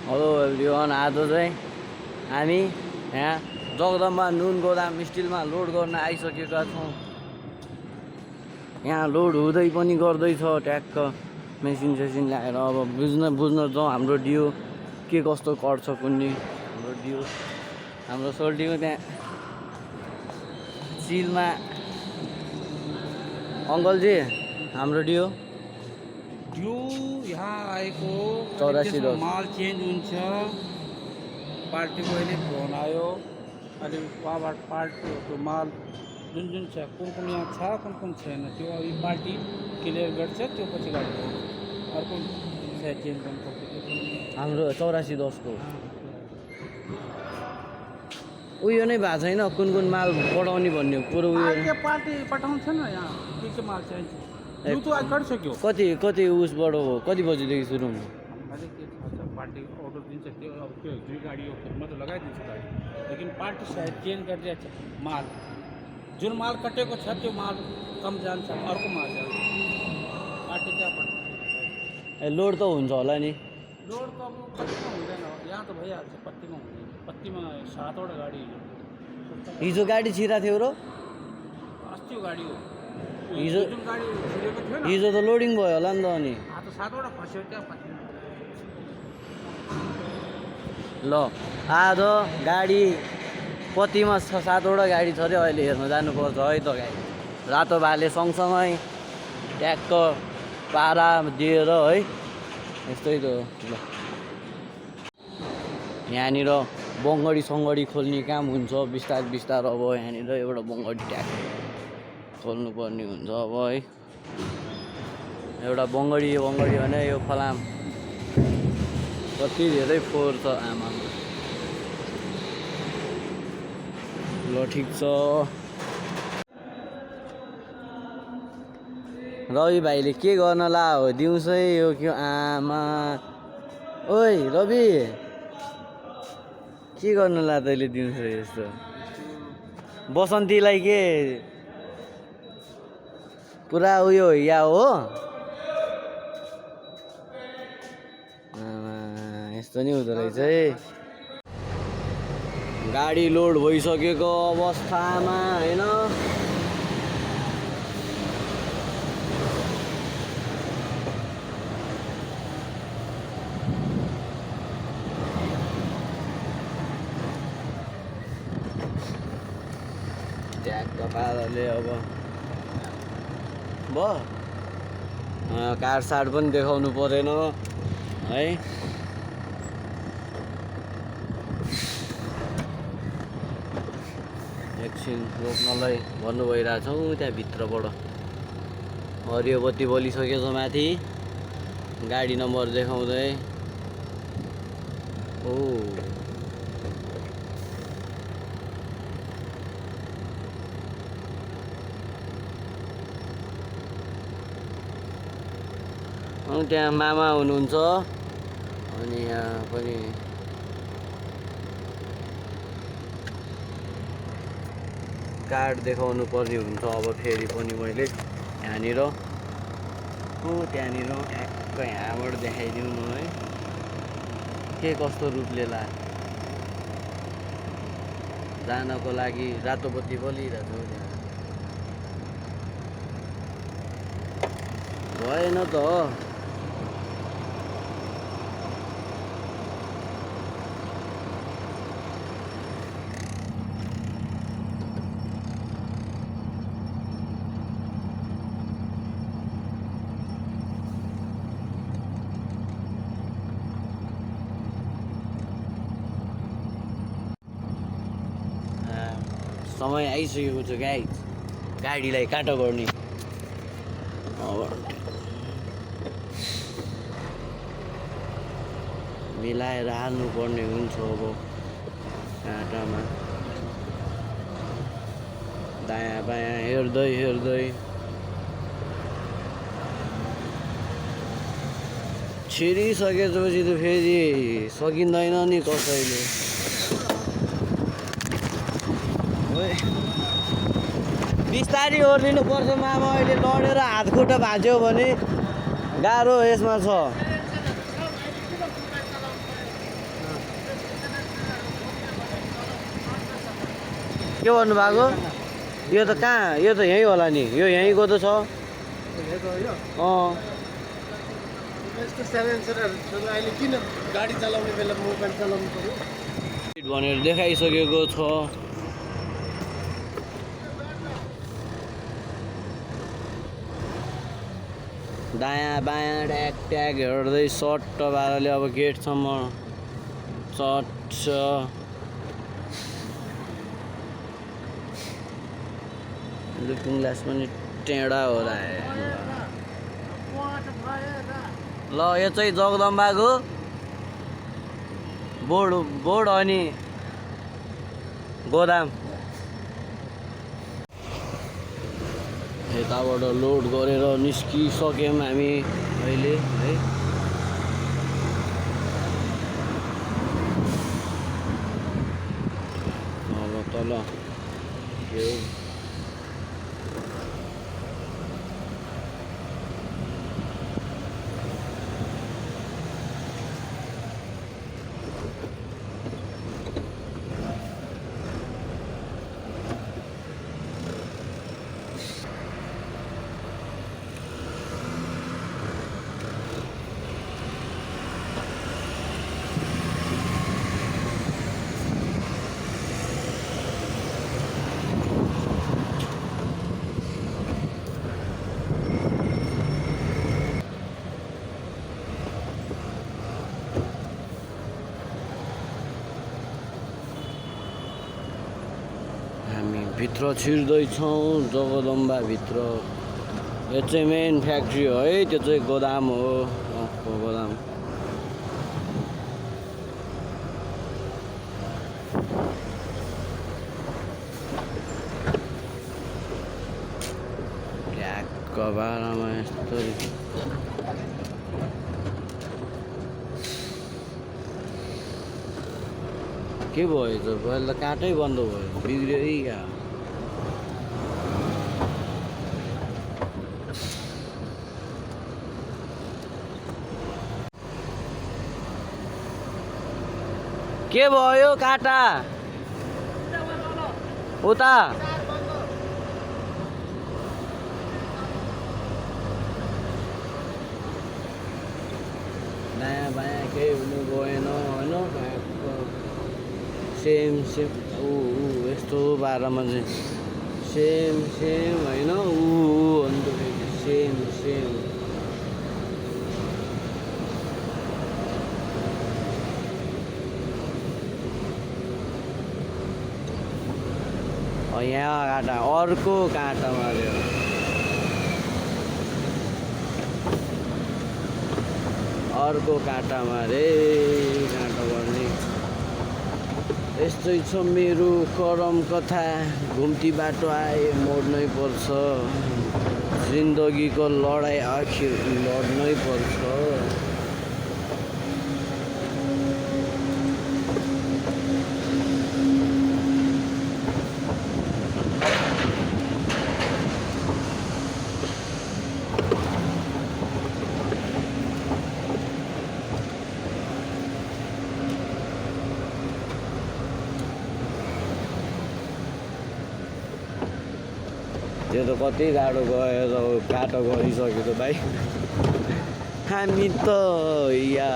Hello everyone, आज चाहिँ हामी यहाँ जगदम्बा नुन गोदाम स्टिलमा लोड गर्न आइसकेका छौँ। यहाँ लोड हुँदै पनि गर्दैछ ट्याक्क मेसिन सेसिन ल्याएर। अब बुझ्न जाउँ हाम्रो डियो के कस्तो गर्छ कुन्नी। हाम्रो डियो हाम्रो सोल्टीको त्यहाँ चिलमा अङ्कलजी हाम्रो डियो यहाँ आएको 84 माल चेन्ज हुन्छ। पार्टीको अहिले फोन आयो, अहिले उहाँबाट पार्टीको माल जुन जुन छ कुन यहाँ छ कुन छैन त्यो अघि पार्टी क्लियर गर्छ, त्यो पछि गाडी अर्को चेन्ज गर्नुपर्छ। हाम्रो 8410 को उयो नै भएको छैन, कुन माल पठाउने भन्ने कुरो उयो पार्टी पठाउँछ न यहाँ के के माल चाहिन्छ। यो त आज गरिसक्यो। कति उसबाट हो, कति बजीदेखि सुरु हुन्छ? मैले के थाहा छ, पार्टी अर्डर दिन्छ त्यो अब त्यो दुई गाडी हो फिल्ममा त लगाइदिन्छ गाडी, लेकिन पार्टी सायद चेन्ज गरिदिएको छ माल। जुन माल कटेको छ त्यो माल कम जान्छ, अर्को माल जान्छ। पार्टी क्या पठाउँछ? लोड त हुन्छ होला नि? लोड त अब कतिमा हुँदैन, यहाँ त भइहाल्छ, पत्तीमा हुँदैन। पत्तीमा 7वटा गाडी हिजो गाडी छिरा थियो र अस्ति गाडी हो। हिजो जुन गाडी छिरेको थियो न, हिजो त लोडिङ भयो होला नि त। अनि त 7वटा फस्यो त्यहाँ पत्तीमा। ल आज गाडी पत्तीमा 7वटा गाडी छ अरे। अहिले हेर्न जानुपर्छ है त गाडी। रातो भाले सँगसँगै ट्याक्क पारा दिएर है, यस्तै त हो। ल यहाँनिर बङ्गडी सङ्गडी खोल्ने काम हुन्छ बिस्तार अब यहाँनिर एउटा बङ्गडी ट्याक्क खोल्नुपर्ने हुन्छ अब है। एउटा बङ्गडी भने यो फलाम कति धेरै फोहोर छ आमा। ल ठिक छ। रवि भाइले के गर्न ला हो दिउँसै यो के आमा। ओइ रवि, के गर्नु ला तैँले दिउँसो यस्तो? बसन्तीलाई के पुरा उयो या हो? यस्तो नि हुँदो रहेछ है। गाडी लोड भइसकेको अवस्थामा होइन, ट्याक्क पाराले अब कार साड पनि देखाउनु परेन है। एकछिन रोक्नलाई भन्नु भइरहेछौँ त्यहाँ भित्रबाट। हरियो बत्ती बलिसकेछ माथि, गाडी नम्बर देखाउँदै। ओ त्यहाँ मामा हुनुहुन्छ, अनि यहाँ पनि कार्ड देखाउनु पर्ने हुन्छ अब फेरि पनि मैले यहाँनिर। त्यहाँनिर ठ्याक्क यहाँबाट देखाइदिउँ न है के कस्तो रूपले ला जानको लागि। रातो बत्ती बलिरहेको छ त्यहाँ, भएन त। समय आइसकेको छ गाइस, गाडीलाई काटो गर्ने। मिलाएर हाल्नुपर्ने हुन्छ अब काँटामा। दायाँ बायाँ हेर्दै छिरिसकेपछि त फेरि सकिँदैन नि कसैले। बिस्तारी ओर्लिनु पर्छ मामा, अहिले लडेर हात खुट्टा भाँच्यो भने गाह्रो यसमा छ। के भन्नु भएको यो त कहाँ यो त यहीँ होला नि यो यहीँको त छ यस्तो साइलेन्सरहरू छ अहिले किन गाडी चलाउने बेला मोबाइल चलाउनु पर्यो भनेर देखाइसकेको छ दायाँ बायाँ ट्याग ट्याग हेर्दै सट्ट पाराले अब गेटसम्म चट्छ लुकिङ ग्लास पनि टेढा होला ल यो चाहिँ जगदम्बाको बोर्ड अनि गोदाम यताबाट लोड गरेर निस्किसक्यौँ हामी अहिले है अब तल के हो हामी भित्र छिर्दैछौँ जगदम्बाभित्र यो चाहिँ मेन फ्याक्ट्री हो है त्यो चाहिँ गोदाम हो गोदाम ट्यागको बारेमा यस्तो के भयो त पहिला त काठै बन्द भयो बिग्रियो है क्या के भयो काटा उता दायाँ बायाँ केही हुनु गएन होइन सेम यस्तो बाह्रमा चाहिँ सेम होइन अन्त सेम यहाँ काँटा अर्को काँटा मार्यो अर्को काँटा मारे काँटा गर्ने यस्तै छ मेरो करम कथा घुम्ती बाटो आए मोड्नै पर्छ जिन्दगीको लडाइँ आखिर लड्नै पर्छ त्यो त कति गाह्रो गयो त बाटो गरिसक्यो त भाइ हामी त या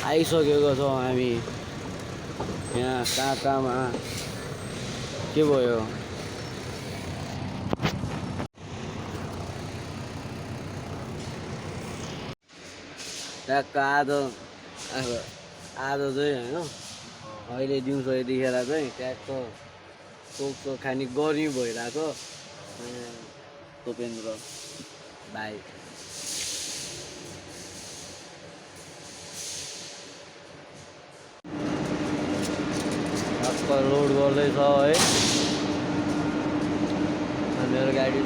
आइसकेको छौँ हामी यहाँ काँटामा के भयो ट्याक्क आधो चाहिँ होइन अहिले दिउँसो यतिखेर चाहिँ ट्याक्क चोक खाने गरी भइरहेको तोपेन्द्र भाइ ट्याक्क लोड गर्दैछ है मेरो गाडी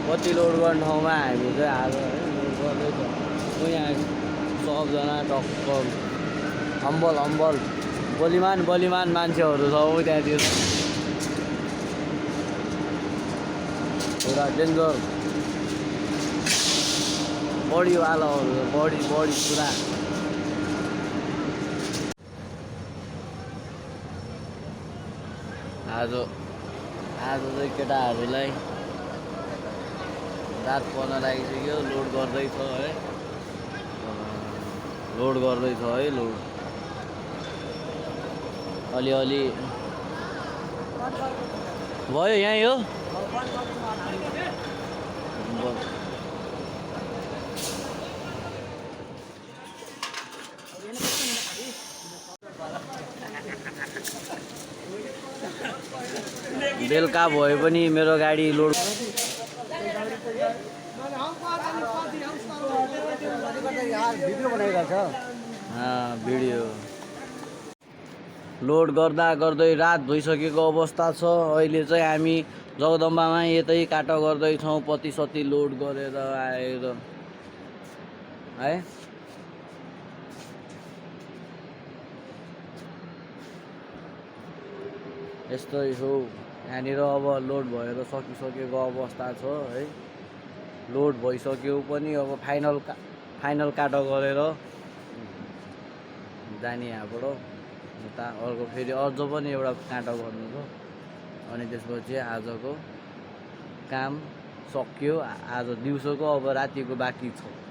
कति लोड गर्ने ठाउँमा हामी चाहिँ आज गर्दैछ यहाँ सबजना टक्क हम्बल बलिमान मान्छेहरू छ त्यहाँतिर पुरा डेन्जर बडीवालाहरू बडी पुरा आज चाहिँ केटाहरूलाई रात पर्न लागिसक्यो लोड गर्दैछ है लोड अलिअलि भयो यहीँ हो बेलुका भए पनि मेरो गाडी लोड भिडियो लोड गर्दै रात भइसकेको अवस्था छ। अहिले चाहिँ हामी जगदम्बामा यतै काट गर्दैछौँ पति सती लोड गरेर आएर है यस्तै हो यहाँनिर अब लोड भएर सकिसकेको अवस्था छ है लोड भइसक्यो पनि अब फाइनल काट गरेर जाने यहाँबाट उता अर्को फेरि अझ पनि एउटा काँटा गर्नु छ अनि त्यसपछि आजको काम सक्यो आज दिउँसोको अब रातिको बाँकी छ।